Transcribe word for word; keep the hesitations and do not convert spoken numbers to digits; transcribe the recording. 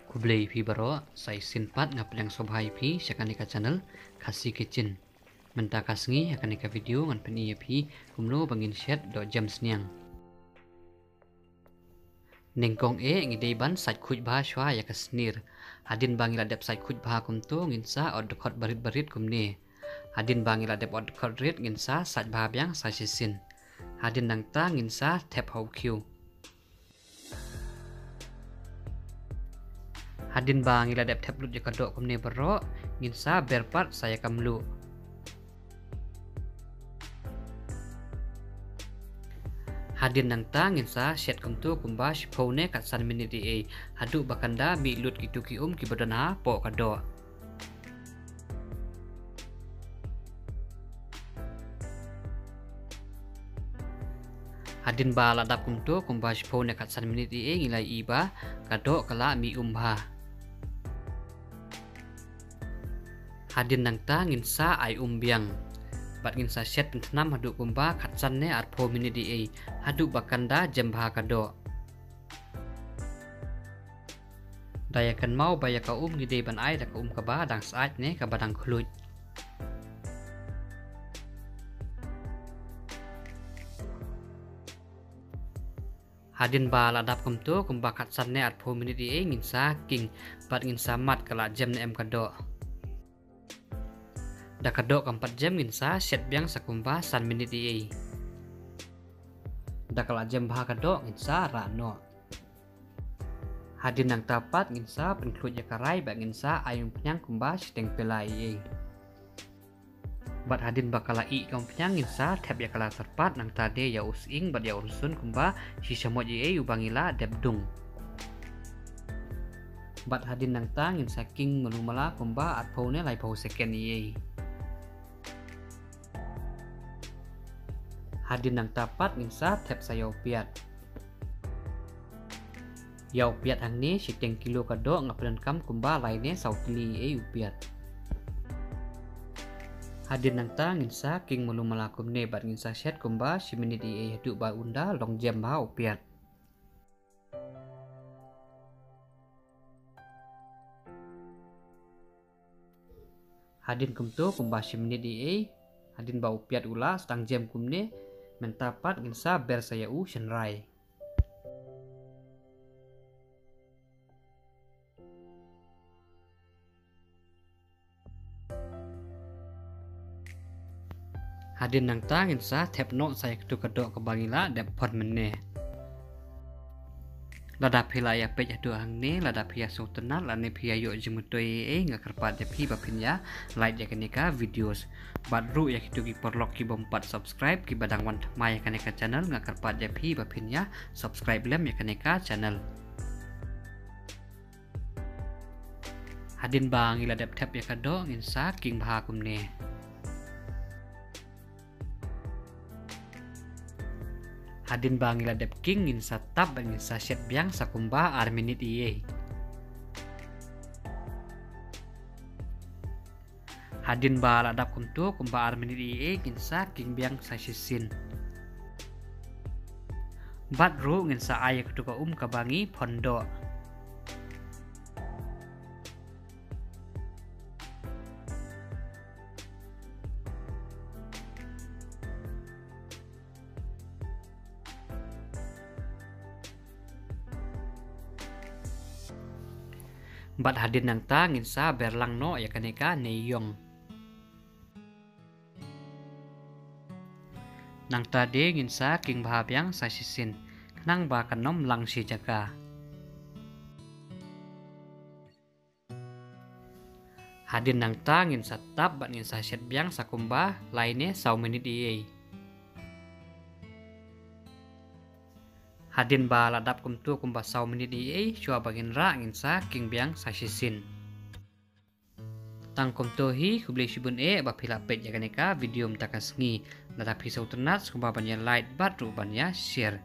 Khublei phi baroh, sa shisien pat nga pdiang sngewbha ïa phi sha kane ka channel Khasi Kitchen. Mynta ka sngi ha kane ka video ngan pyni ïa phi kumno ba ngin shet doh jem sniang. Nyngkong eh ngi dei ban sait khuid bha shuwa ïa ka snier. Hadien ba ngi la dep sait khuid bha kumto ngin sa ot dkhot barit barit kumne. Hadien ba ngi la dep ot dkhot rit ngin sa sait bha biang sa shisien. Hadien nangta ngin sa thep ha u khiew. Hadien ba ngi la dep thep lut ïa ka doh kumne baroh, ngin sa ber pat sa ïa ka mluh. Hadien nangta ngin sa shet kumto kumba shiphew ne khatsan minit ïa ei, haduh ba kan da mih lut kito ki um kiba don hapoh ka doh. Hadien ba la dap kumto kumba shiphew ne khatsan minit ïa ei ngi la ïohi ba ka doh ka la mih um bha. Hadien nangta ngin sa ai um biang. Bad ngin sa shet pynthnam haduh kumba khatsan ne arphew minit ïa ei, haduh ba kan da jem bha ka doh. Da ïa kynmaw ba ïa ka um ngi dei ban ai da ka um kaba dang syaid ne kaba dang khluit. Hadien ba la dap kumto kumba khatsan ne arphew minit ïa ei ngin sa king bad ngin sa mad ka la jem ne em ka doh. Da ka doh kam pat jem ngin sa shet biang sa kumba san minit ïa ei. Da ka la jem bha ka doh ngin sa rah noh. Hadien nangta pat ngin sa pynkhluit ïa ka rai bad ngin sa ai umphniang kumba shiteng pela ïa ei. Bad hadien ba ka la ih ka umphniang ngin sa thep ïa ka la tyrpad nangta de ïa u sying bad ïa u rynsun kumba shi shamoit ïa ei uba ngi la dep dung. Bad hadien nangta ngin sa king malu mala kumba arphew ne laiphew second ïa ei. Hadien nangta pat ngin sa thep sa ïa u piat. Ïa u piat hangne shiteng kilo ka doh nga pyndonkam kumba lai ne saw tylli ïa ei u piat. Hadien nangta ngin sa king malu mala kumne bad ngin sa shet kumba shi minit ïa ei haduh ba un da long jem bha u piat. Hadien kumto kumba shi minit ïa ei, hadien ba u piat u la sdang jem kumne, mynta pat ngin sa ber sa ïa u shynrai. Hadien nangta ngin sa thep noh sa ïa katu ka doh kaba ngi la dep phon mynne. Lada phi la ïa peit haduh hangne, lada phi ïa sngewtynnat lane phi ïa ïoh jingmyntoi ei ei, nga kyrpad ïa phi ba phin ïa like ïa kane ka videos. Bad ruh ïa kitu ki paralok ki bym pat subscribe kiba dang wan thymmai ïa kane ka channel, nga kyrpad ïa phi ba phin ïa subscribe lem ïa kane ka channel. Hadien ba ngi la dep thep ïa ka doh ngin sa king bha kumne. Hadien ba ngi la dep king ngin sa tap bad ngin sa shet biang sa kumba ar minit ïa ei. Hadien ba la dap kumtu kumba ar minit ïa ei ngin sa king biang sa shisien. Bad ruh ngin sa ai ïa katu ka um kaba ngi phon doh. Bad hadien nangta ngin sa ber lang noh ïa kane ka neiïong. Nangta de ngin sa king bha biang sa shisien khnang ba kan ym lang shi jaka. Hadien nangta ngin sa tap bad ngin sa shet biang sa kumba lai ne saw minit ïa ei. Hadien ba la dap kumtu kumba saw minit ïa ei, shuwa ba ngin rah ngin sa king biang sa shisien. Tang kumtu hi, khublei shibun eh ba phi la peit ïa kane ka video mynta ka sngi. Lada phi sngewtynnat sngewbha ban ïa like bad ruh ban ïa share.